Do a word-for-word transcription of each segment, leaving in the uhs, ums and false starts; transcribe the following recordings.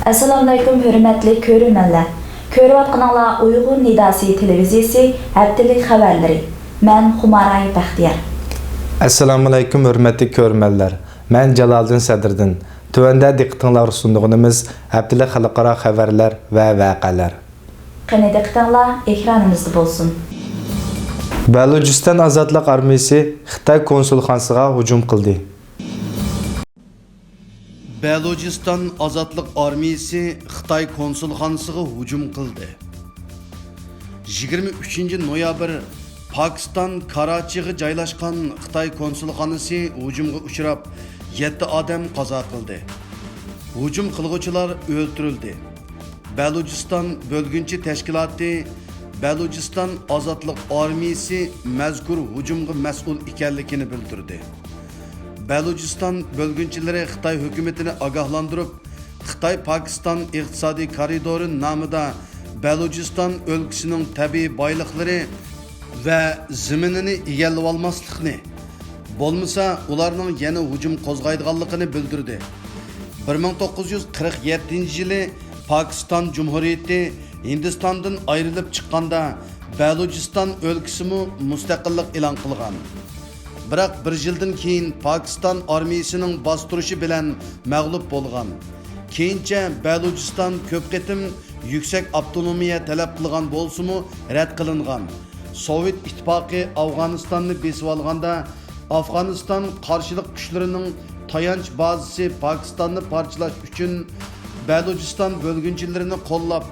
ئەسسالامۇئەلەيكۇم، ھۆرمەتلىك كۆرۈرمەنلەر. كۆرۈۋاتقىنىڭلار ئۇيغۇر نىداسى تېلېۋىزىيىسى ھەپتىلىك خەۋەرلىرى. مەن خۇماراي بەختىيار. ئەسسالامۇئەلەيكۇم، ھۆرمەتلىك كۆرۈرمەنلەر. مەن جالالىدىن سەدرىدىن. تۆۋەندە دىققىتىڭلارغا سۇنىدىغىنىمىز ھەپتىلىك خەلقئارا خەۋەرلەر ۋە ۋەقەلەر. قېنى، دىققىتىڭلار ئېكرانىمىزدا بولسۇن. بەلۇچىستان ئازادلىق ئارمىيىسى خىتاي كونسۇلخانىسىغا ھۇجۇم قىلدى. بەلۇچىستان ئازادلىق ئارمىيىسى خىتاي كونسۇلخانىسىغا ھۇجۇم قىلدى. يىگىرمە ئۈچىنچى نويابىر، پاكىستان كاراچىغا جايلاشقان خىتاي كونسۇلخانىسى ھۇجۇمغا ئۇچراپ، يەتتە ئادەم قازا قىلدى. ھۇجۇم قىلغۇچىلار ئۆلتۈرۈلدى. بەلۇچىستان بۆلگۈنچى تەشكىلاتى بەلۇچىستان ئازادلىق ئارمىيىسى مەزكۇر ھۇجۇمغا مەسئۇل ئىكەنلىكىنى بىلدۈردى. بەلۇچىستان بۆلگۈنچىلىرى خىتاي ھۆكۈمىتىنى ئاگاھلاندۇرۇپ، خىتاي پاكىستان ئىقتىسادىي كارىدورى نامىدا بەلۇچىستان ئۆلكىسىنىڭ تەبىئىي بايلىقلىرى ۋە زېمىنىنى ئىگىلىۋالماسلىقنى، بولمىسا ئۇلارنىڭ يەنە ھۇجۇم قوزغايدىغانلىقىنى بىلدۈردى. بىر مىڭ توققۇز يۈز قىرىق يەتتىنچى يىلى پاكىستان جۇمھۇرىيىتى ھىندىستاندىن ئايرىلىپ چىققاندا، بەلۇچىستان ئۆلكىسىمۇ مۇستەقىللىق ئېلان قىلغان. بىراق بىر يىلدىن كېيىن پاكىستان ئارمىيىسىنىڭ باستۇرۇشى بىلەن مەغلۇپ بولغان. كېيىنچە بەلۇچىستان كۆپ قېتىم يۈكسەك ئاپتونومىيە تەلەپ قىلغان بولسىمۇ، رەت قىلىنغان. سوۋېت ئىتتىپاقى ئافغانىستاننى بېسىۋالغاندا، ئافغانىستان قارشىلىق كۈچلىرىنىڭ تايانچ بازىسى پاكىستاننى پارچىلاش ئۈچۈن بەلۇچىستان بۆلگۈنچىلىرىنى قوللاپ،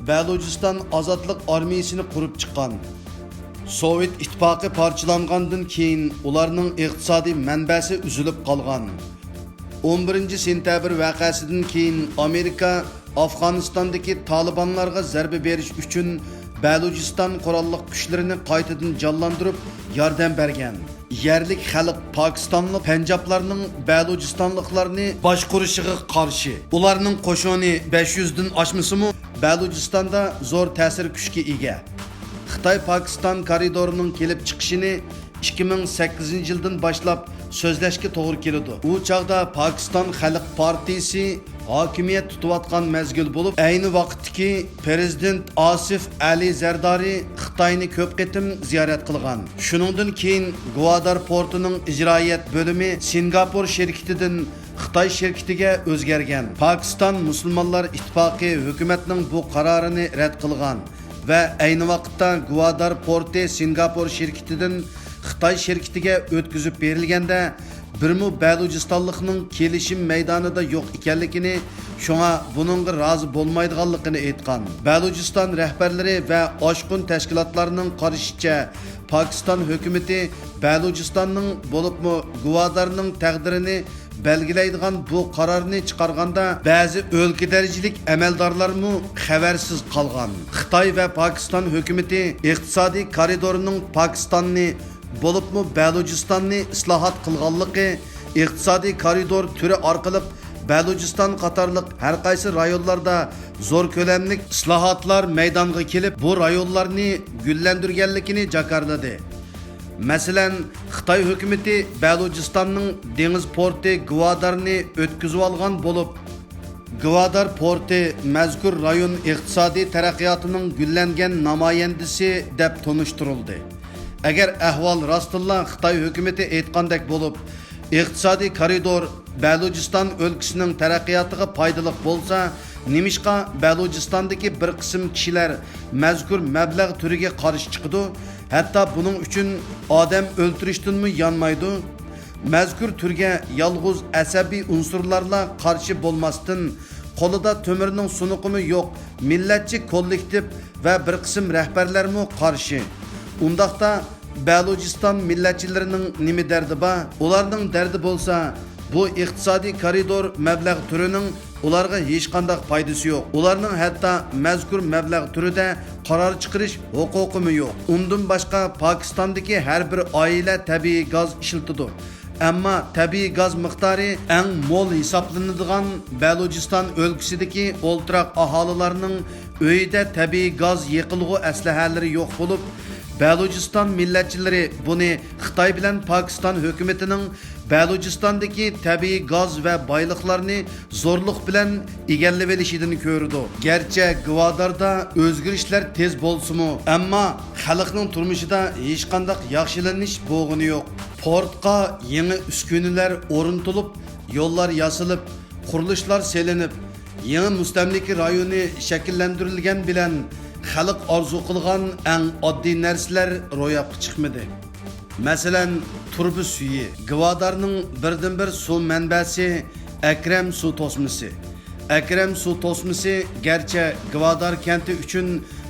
بەلۇچىستان ئازادلىق ئارمىيىسىنى قۇرۇپ چىققان. سوۋېت ئىتتىپاقى پارچىلانغاندىن كېيىن ئۇلارنىڭ ئىقتىسادىي مەنبەسى ئۈزۈلۈپ قالغان. ئون بىرىنچى سېنتەبىر ۋەقەسىدىن كېيىن ئامېرىكا ئافغانىستاندىكى تالىبانلارغا زەربە بېرىش ئۈچۈن بەلۇچىستان قوراللىق كۈچلىرىنى قايتىدىن جانلاندۇرۇپ ياردەم بەرگەن. يەرلىك خەلق پاكىستانلىق پەنجابلارنىڭ بەلۇچىستانلىقلارنى باشقۇرۇشىغا قارشى. ئۇلارنىڭ قوشۇنى بەش يۈزدىن ئاشمىسىمۇ، بەلۇچىستاندا زور تەسىر كۈچكە ئىگە. خىتاي پاكىستان كارىدورىنىڭ كېلىپ چىقىشىنى ئىككى مىڭ سەككىزىنچى يىلدىن باشلاپ سۆزلەشكە توغرا كېلىدۇ. ئۇ چاغدا پاكىستان خەلق پارتىيىسى ھاكىمىيەت تۇتۇۋاتقان مەزگىل بولۇپ، ئەينى ۋاقىتتىكى پىرېزىدېنت ئاسىف ئەلى زەردارى خىتاينى كۆپ قېتىم زىيارەت قىلغان. شۇنىڭدىن كېيىن گۋادار پورتىنىڭ ئىجرائىيەت بۆلۈمى سىنگاپور شىركىتىدىن خىتاي شىركىتىگە ئۆزگەرگەن. پاكىستان مۇسۇلمانلار ئىتتىپاقى ھۆكۈمەتنىڭ بۇ قارارىنى رەت قىلغان ۋە ئەينى ۋاقىتتا گۋادار پورتى سىنگاپور شىركىتىدىن خىتاي شىركىتىگە ئۆتكۈزۈپ بېرىلگەندە، بىرمۇ بەلۇچىستانلىقنىڭ كېلىشىم مەيدانىدا يوق ئىكەنلىكىنى، شۇڭا بۇنىڭغا رازى بولمايدىغانلىقىنى ئېيتقان. بەلۇچىستان رەھبەرلىرى ۋە ئاشقۇن تەشكىلاتلارنىڭ قارىشىچە، پاكىستان ھۆكۈمىتى بەلۇچىستاننىڭ، بولۇپمۇ گۋادارنىڭ تەقدىرىنى بەلگىلەيدىغان بۇ قارارنى چىقارغاندا، بەزى ئۆلكە دەرىجىلىك ئەمەلدارلارمۇ خەۋەرسىز قالغان. خىتاي ۋە پاكىستان ھۆكۈمىتى ئىقتىسادىي كارىدورنىڭ پاكىستاننى، بولۇپمۇ بەلۇچىستاننى ئىسلاھات قىلغانلىقى، ئىقتىسادىي كارىدور تۈرى ئارقىلىق بەلۇچىستان قاتارلىق ھەرقايسى رايونلاردا زور كۆلەملىك ئىسلاھاتلار مەيدانغا كېلىپ، بۇ رايونلارنى گۈللەندۈرگەنلىكىنى جاكارلىدى. مەسىلەن، خىتاي ھۆكۈمىتى بەلۇچىستاننىڭ دېڭىز پورتى گۋادارنى ئۆتكۈزۈۋالغان بولۇپ، گۋادار پورتى مەزكۇر رايون ئىقتىسادىي تەرەققىياتىنىڭ گۈللەنگەن نامايەندىسى دەپ تونۇشتۇرۇلدى. ئەگەر ئەھۋال راستتىنلا خىتاي ھۆكۈمىتى ئېيتقاندەك بولۇپ، ئىقتىسادىي كارىدور بەلۇچىستان ئۆلكىسىنىڭ تەرەققىياتىغا پايدىلىق بولسا، نېمىشقا بەلۇچىستاندىكى بىر قىسىم كىشىلەر مەزكۇر مەبلەغ تۈرىگە قارشى چىقىدۇ؟ ھەتتا بۇنىڭ ئۈچۈن ئادەم ئۆلتۈرۈشتىنمۇ يانمايدۇ. مەزكۇر تۈرگە يالغۇز ئەسەبىي ئۇنسۇرلارلا قارشى بولماستىن، قولىدا تۆمۈرنىڭ سۇنۇقىمۇ يوق مىللەتچى كوللېكتىپ ۋە بىر قىسىم رەھبەرلەرمۇ قارشى. ئۇنداقتا، بەلۇچىستان مىللەتچىلىرىنىڭ نېمە دەردى بار؟ ئۇلارنىڭ دەردى بولسا، بۇ ئىقتىسادىي كارىدور مەبلەغ تۈرىنىڭ ئۇلارغا ھېچقانداق پايدىسى يوق. ئۇلارنىڭ ھەتتا مەزكۇر مەبلەغ تۈرىدە قارار چىقىرىش ھوقۇقىمۇ يوق. ئۇندىن باشقا، پاكىستاندىكى ھەر بىر ئائىلە تەبىئىي گاز ئىشلىتىدۇ. ئەمما تەبىئىي گاز مىقدارى ئەڭ مول ھېسابلىنىدىغان بەلۇچىستان ئۆلكىسىدىكى ئولتۇراق ئاھالىلەرنىڭ ئۆيىدە تەبىئىي گاز يېقىلغۇ ئەسلىھەلىرى يوق بولۇپ، بەلۇچىستان مىللەتچىلىرى بۇنى خىتاي بىلەن پاكىستان ھۆكۈمىتىنىڭ بەلۇچىستاندىكى تەبىئىي گاز ۋە بايلىقلارنى زورلۇق بىلەن ئىگىلىۋېلىشىدىن كۆرىدۇ. گەرچە گۋاداردا ئۆزگىرىشلەر تېز بولسىمۇ، ئەمما خەلقنىڭ تۇرمۇشىدا ھېچقانداق ياخشىلىنىش بولغىنى يوق. پورتقا يېڭى ئۈسكۈنىلەر ئورنىتىلىپ، يوللار ياسىلىپ، قۇرۇلۇشلار سېلىنىپ، يېڭى مۇستەملىكە رايونى شەكىللەندۈرۈلگەن بىلەن خەلق ئارزۇ قىلغان ئەڭ ئاددىي نەرسىلەر روياپقا چىقمىدى. مەسىلەن، تۇرۇبا سۈيى. گۋادارنىڭ بىردىنبىر سۇ مەنبەسى ئەكرەم سۇ توسمىسى. ئەكرەم سۇ توسمىسى گەرچە گۋادار كەنتى ئۈچۈن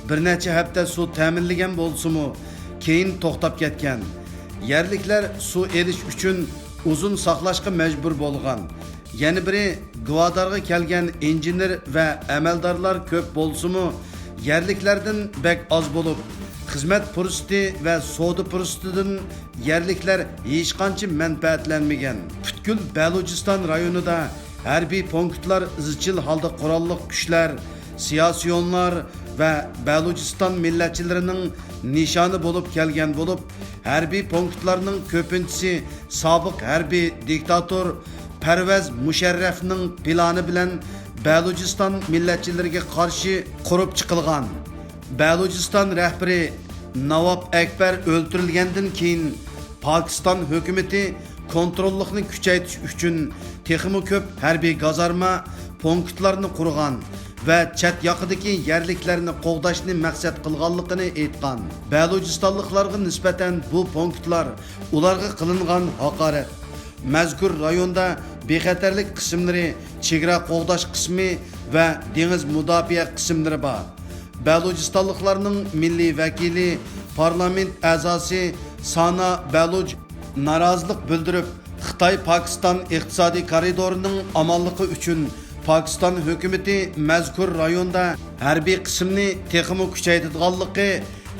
بىر نەچچە ھەپتە سۇ تەمىنلىگەن بولسىمۇ، كېيىن توختاپ كەتكەن. يەرلىكلەر سۇ ئېلىش ئۈچۈن ئۇزۇن ساقلاشقا مەجبۇر بولغان. يەنە بىرى، گۋادارغا كەلگەن ئىنژېنېر ۋە ئەمەلدارلار كۆپ بولسىمۇ، يەرلىكلەردىن بەك ئاز بولۇپ، خىزمەت پۇرسىتى ۋە سودا پۇرسىتىدىن يەرلىكلەر ھېچقانچە مەنپەئەتلەنمىگەن. پۈتكۈل بەلۇچىستان رايونىدا ھەربىي پونكىتلار ئىزچىل ھالدا قوراللىق كۈچلەر، سىياسىيونلار ۋە بەلۇچىستان مىللەتچىلىرىنىڭ نىشانى بولۇپ كەلگەن بولۇپ، ھەربىي پونكىتلارنىڭ كۆپىنچىسى سابىق ھەربىي دىكتاتور پەرۋەز مۇشەررەفنىڭ پىلانى بىلەن بەلۇچىستان مىللەتچىلىرىگە قارشى قۇرۇپ چىقىلغان. بەلۇچىستان رەھبىرى ناۋاب ئەكبەر ئۆلتۈرۈلگەندىن كېيىن، پاكىستان ھۆكۈمىتى كونتروللۇقنى كۈچەيتىش ئۈچۈن تېخىمۇ كۆپ ھەربىي گازارما پونكىتلارنى قۇرغان ۋە چەت ياقىدىكى يەرلىكلەرنى قوغداشنى مەقسەت قىلغانلىقىنى ئېيتقان. بەلۇچىستانلىقلارغا نىسبەتەن بۇ پونكىتلار ئۇلارغا قىلىنغان ھاقارەت. مەزكۇر رايوندا بىخەتەرلىك قىسىملىرى، چېگرا قوغداش قىسمى ۋە دېڭىز مۇداپىئە قىسىملىرى بار. بەلۇچىستانلىقلارنىڭ مىللىي ۋەكىلى، پارلامېنت ئەزاسى سانا بەلۇچ نارازىلىق بىلدۈرۈپ، خىتاي-پاكىستان ئىقتىسادىي كارىدورىنىڭ ئامانلىقى ئۈچۈن پاكىستان ھۆكۈمىتى مەزكۇر رايوندا ھەربىي قىسىمنى تېخىمۇ كۈچەيتىدىغانلىقى،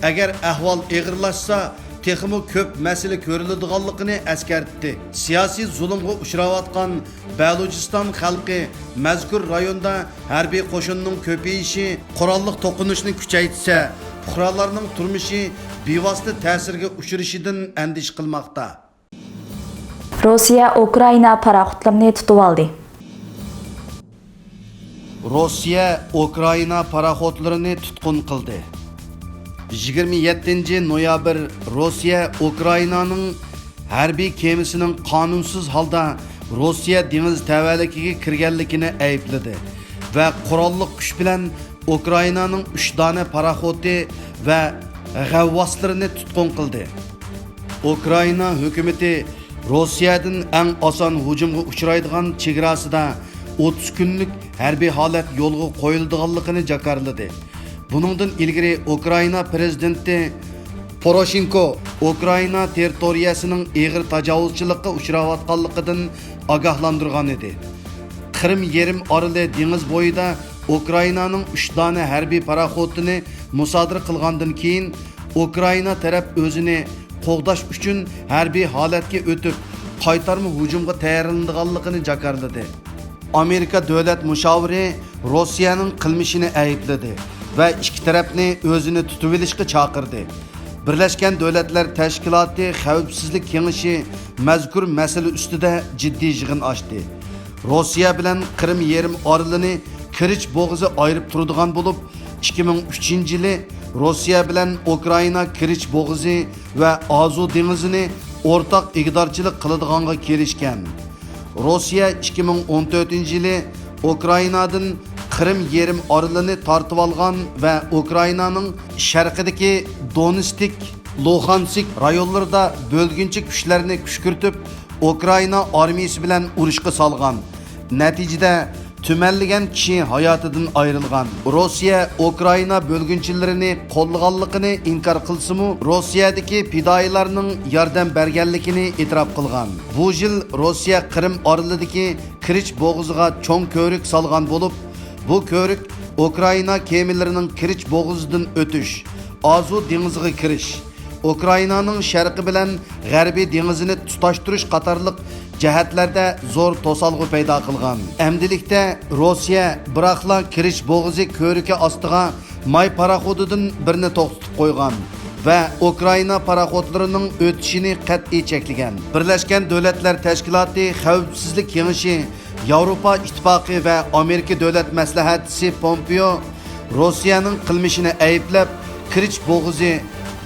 ئەگەر ئەھۋال ئېغىرلاشسا، تېخىمۇ كۆپ مەسىلە كۆرۈلىدىغانلىقىنى ئەسكەرتتى. سىياسىي زۇلۇمغا ئۇچراۋاتقان بەلۇچىستان خەلقى مەزكۇر رايوندا ھەربىي قوشۇننىڭ كۆپىيىشى، قوراللىق توقۇنۇشنى كۈچەيتسە، پۇقرالارنىڭ تۇرمۇشى بىۋاسىتە تەسىرگە ئۇچرىشىدىن ئەندىشە قىلماقتا. روسىيە ئۇكرائىنا پاراخوتلىرىنى تۇتۇۋالدى. روسىيە ئۇكرائىنا پاراخوتلىرىنى تۇتقۇن قىلدى. يىگىرمە يەتتىنچى نويابىر روسىيە ئۇكرائىنانىڭ ھەربىي كېمىسىنىڭ قانۇنسىز ھالدا روسىيە دېڭىز تەۋەلىكىگە كىرگەنلىكىنى ئەيىبلىدى ۋە قوراللىق كۈچ بىلەن ئۇكرائىنانىڭ ئۈچ دانە پاراخوتى ۋە غەۋۋاسلىرىنى تۇتقۇن قىلدى. ئۇكرائىنا ھۆكۈمىتى روسىيەدىن ئەڭ ئاسان ھۇجۇمغا ئۇچرايدىغان چېگراسىدا ئوتتۇز كۈنلۈك ھەربىي ھالەت يولغا قويۇلىدىغانلىقىنى جاكارلىدى. بۇنىڭدىن ئىلگىرى ئۇكرائىنا پىرېزىدېنتى پوروشېنكو ئۇكرائىنا تېررىتورىيەسىنىڭ ئېغىر تاجاۋۇزچىلىققا ئۇچراۋاتقانلىقىدىن ئاگاھلاندۇرغان ئىدى. قىرىم يېرىم ئارىلى دېڭىز بويىدا ئۇكرائىنانىڭ ئۈچ دانە ھەربىي پاراخوتىنى مۇسادىرە قىلغاندىن كېيىن، ئۇكرائىنا تەرەپ ئۆزىنى قوغداش ئۈچۈن ھەربىي ھالەتكە ئۆتۈپ، قايتارما ھۇجۇمغا تەييارلىنىدىغانلىقىنى جاكارلىدى. ئامېرىكا دۆلەت مۇشاۋىرى روسىيەنىڭ قىلمىشىنى ئەيىبلىدى ۋە ئىككى تەرەپنى ئۆزىنى تۇتۇۋېلىشقا چاقىردى. بىرلەشكەن دۆلەتلەر تەشكىلاتى خەۋپسىزلىك كېڭىشى مەزكۇر مەسىلە ئۈستىدە جىددىي يىغىن ئاچتى. روسىيە بىلەن قىرىم يېرىم ئارىلىنى كېرچ بوغۇزى ئايرىپ تۇرىدىغان بولۇپ، ئىككى مىڭ ئۈچىنچى يىلى روسىيە بىلەن ئۇكرائىنا كېرچ بوغۇزى ۋە ئازۇ دېڭىزىنى ئورتاق ئىگىدارچىلىق قىلىدىغانغا كېلىشكەن. روسىيە ئىككى مىڭ ئون تۆتىنچى يىلى ئۇكرائىنادىن قىرىم يېرىم ئارىلىنى تارتىۋالغان ۋە ئۇكرائىنانىڭ شەرقىدىكى دونېتسك، لۇھانسك رايونلىرىدا بۆلگۈنچى كۈچلەرنى كۈشكۈرتۈپ، ئۇكرائىنا ئارمىيىسى بىلەن ئۇرۇشقا سالغان. نەتىجىدە، تۈمەنلىگەن كىشى ھاياتىدىن ئايرىلغان. روسىيە ئۇكرائىنا بۆلگۈنچىلىرىنى قوللىغانلىقىنى ئىنكار قىلسىمۇ، روسىيەدىكى پىدائىيلارنىڭ ياردەم بەرگەنلىكىنى ئېتىراپ قىلغان. بۇ يىل روسىيە قىرىم ئارىلىدىكى كېرچ بوغۇزىغا چوڭ كۆۋرۈك سالغان بولۇپ، بۇ كۆۋرۈك ئۇكرائىنا كېمىلىرىنىڭ كېرچ بوغۇزىدىن ئۆتۈش، ئازۇ دېڭىزىغا كىرىش، ئۇكرائىنانىڭ شەرقى بىلەن غەربىي دېڭىزىنى تۇتاشتۇرۇش قاتارلىق جەھەتلەردە زور توسالغۇ پەيدا قىلغان. ئەمدىلىكتە روسىيە بىراقلا كېرچ بوغۇزى كۆۋرۈكى ئاستىغا ماي پاراخوتىدىن بىرنى توختىتىپ قويغان. ۋە ئۇكرائىنا پاراخوتلىرىنىڭ ئۆتۈشىنى قەتئىي چەكلىگەن. بىرلەشكەن دۆلەتلەر تەشكىلاتى خەۋپسىزلىك كېڭىشى، ياۋروپا ئىتتىپاقى ۋە ئامېرىكا دۆلەت مەسلىھەتچىسى پومپېئو روسىيەنىڭ قىلمىشىنى ئەيىبلەپ، كېرچ بوغۇزى،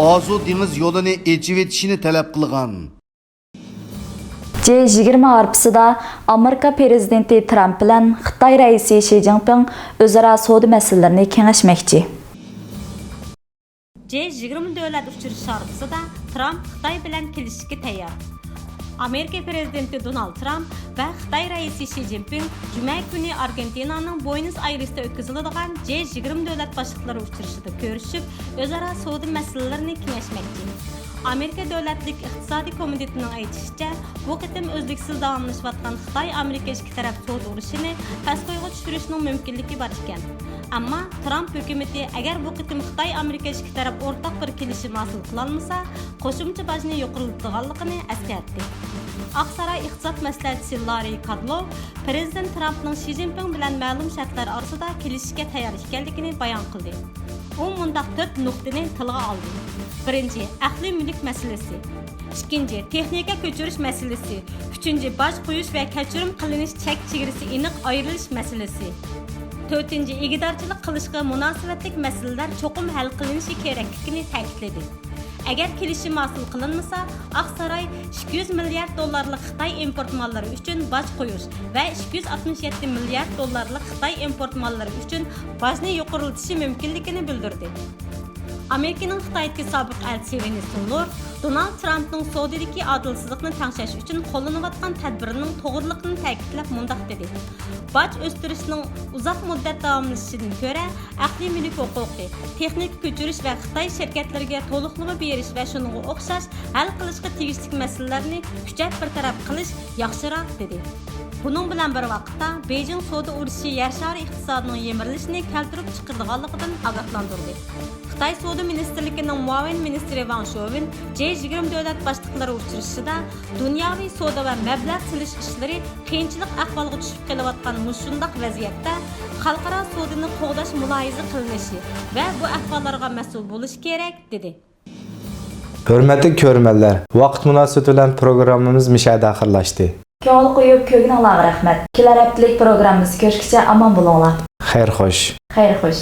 ئازۇ دېڭىز يولىنى ئېچىۋېتىشىنى تەلەپ قىلغان. جې يىگىرمە ھارپىسىدا ئامېرىكا پىرېزىدېنتى ترامپ بىلەن خىتاي رەئىسى شى جىنپىڭ ئۆزئارا سودا مەسىلىلىرىنى كېڭەشمەكچى. جې يىگىرمە دۆلەت ئۇچرىشىش ھارپىسىدا ترامپ خىتاي بىلەن كېلىشىشكە تەييار. ئامېرىكا پىرېزىدېنتى دونالد ترامپ ۋە خىتاي رەئىسى شى جىنپىڭ جۈمە كۈنى ئارگېنتىنانىڭ بۇينوس ئايرېستا ئۆتكۈزۈلىدىغان جې يىگىرمە دۆلەت باشلىقلىرى ئۇچرىشىشىدا كۆرۈشۈپ، ئۆزئارا سودا مەسىلىلىرىنى كېڭەشمەكچى. ئامېرىكا دۆلەتلىك ئىقتىسادىي كومىتېتىنىڭ ئېيتىشىچە، بۇ قېتىم ئۈزلۈكسىز داۋاملىشىۋاتقان خىتاي-ئامېرىكا ئىككى تەرەپ سودا ئۇرۇشىنى پەسكويغا چۈشۈرۈشنىڭ مۇمكىنلىكى بار ئىكەن. ئەمما ترامپ ھۆكۈمىتى ئەگەر بۇ قېتىم خىتاي-ئامېرىكا ئىككى تەرەپ ئورتاق بىر كېلىشىم ھاسىل قىلالمىسا، قوشۇمچە باجنى يۇقىرىلىتىدىغانلىقىنى ئەسكەرتتى. ئاقساراي ئىقتىساد مەسلىھەتچىسى لاررى كادلوۋ پىرېزىدېنت ترامپنىڭ شى جىنپىڭ بىلەن مەلۇم شەرتلەر ئارىسىدا كېلىشىشكە تەييار ئىكەنلىكىنى بايان قىلدى. ئۇ مۇنداق تۆت نۇقتىنى تىلغا ئالدى. بىرىنچى، ئەقلىي مۈلۈك مەسىلىسى. ئىككىنچى، تېخنىكا كۆچۈرۈش مەسىلىسى. ئۈچىنچى، باج قويۇش ۋە كەچۈرۈم قىلىنىش چەك چېگرىسى ئېنىق ئايرىلىش مەسىلىسى. تۆتىنچى، ئىگىدارچىلىق قىلىشقا مۇناسىۋەتلىك مەسىلىلەر چوقۇم ھەل قىلىنىشى كېرەكلىكىنى تەكىتلىدى. ئەگەر كېلىشىم ھاسىل قىلىنمىسا، ئاقساراي ئىككى يۈز مىليارد دوللارلىق خىتاي ئىمپورت ماللىرى ئۈچۈن باج قويۇش ۋە ئىككى يۈز ئاتمىش يەتتە مىليارد دوللارلىق خىتاي ئىمپورت ماللىرى ئۈچۈن باجنى يۇقىرىلىتىشى مۇمكىنلىكىنى بىلدۈردى. ئامېرىكىنىڭ خىتايدىكى سابىق ئەلچىسى ۋىنستون لور دونالد ترامپنىڭ سودىدىكى ئادىلسىزلىقنى تەڭشەش ئۈچۈن قوللىنىۋاتقان تەدبىرىنىڭ توغرىلىقىنى تەكىتلەپ مۇنداق دېدى: باج ئۆستۈرۈشنىڭ ئۇزاق مۇددەت داۋاملىشىشىدىن كۆرە، ئەقلىي مۈلۈك ھوقۇقى، تېخنىكا كۆچۈرۈش ۋە خىتاي شىركەتلىرىگە تولۇقلىما بېرىش ۋە شۇنىڭغا ئوخشاش ھەل قىلىشقا تېگىشلىك مەسىلىلەرنى كۈچەپ بىر تەرەپ قىلىش ياخشىراق، دېدى. بۇنىڭ بىلەن بىر ۋاقىتتا، بېيجىڭ سودا ئۇرۇشى يەر شارى ئىقتىسادىنىڭ يىمىرىلىشىنى كەلتۈرۈپ چىقىرىدىغانلىقىدىن ئاگاھلاندۇردى. خىتاي سودا مىنىستىرلىكىنىڭ مۇئاۋىن مىنىستىرى ۋاڭ شوۋېن جې يىگىرمە دۆلەت باشلىقلىرى ئۇچرىشىشىدا دۇنياۋى سودا ۋە مەبلەغ سېلىش ئىشلىرى قىيىنچىلىق ئەھۋالغا چۈشۈپ قېلىۋاتقان مۇشۇنداق ۋەزىيەتتە خەلقئارا سودىنى قوغداش مۇلاھىزە قىلىنىشى ۋە بۇ ئەھۋاللارغا مەسئۇل بولۇش كېرەك، دېدى. ھۆرمەتلىك كۆرۈرمەنلەر، ۋاقىت مۇناسىۋىتى بىلەن پروگراممىمىز مۇشۇ يەردە ئاخىرلاشتى. كۆڭۈل قويۇپ كۆرگىنىڭلارغا رەھمەت. كېلەر ھەپتىلىك پروگراممىمىزدا كۆرۈشكىچە ئامان بولۇڭلار. خەير خوش. خەير خوش.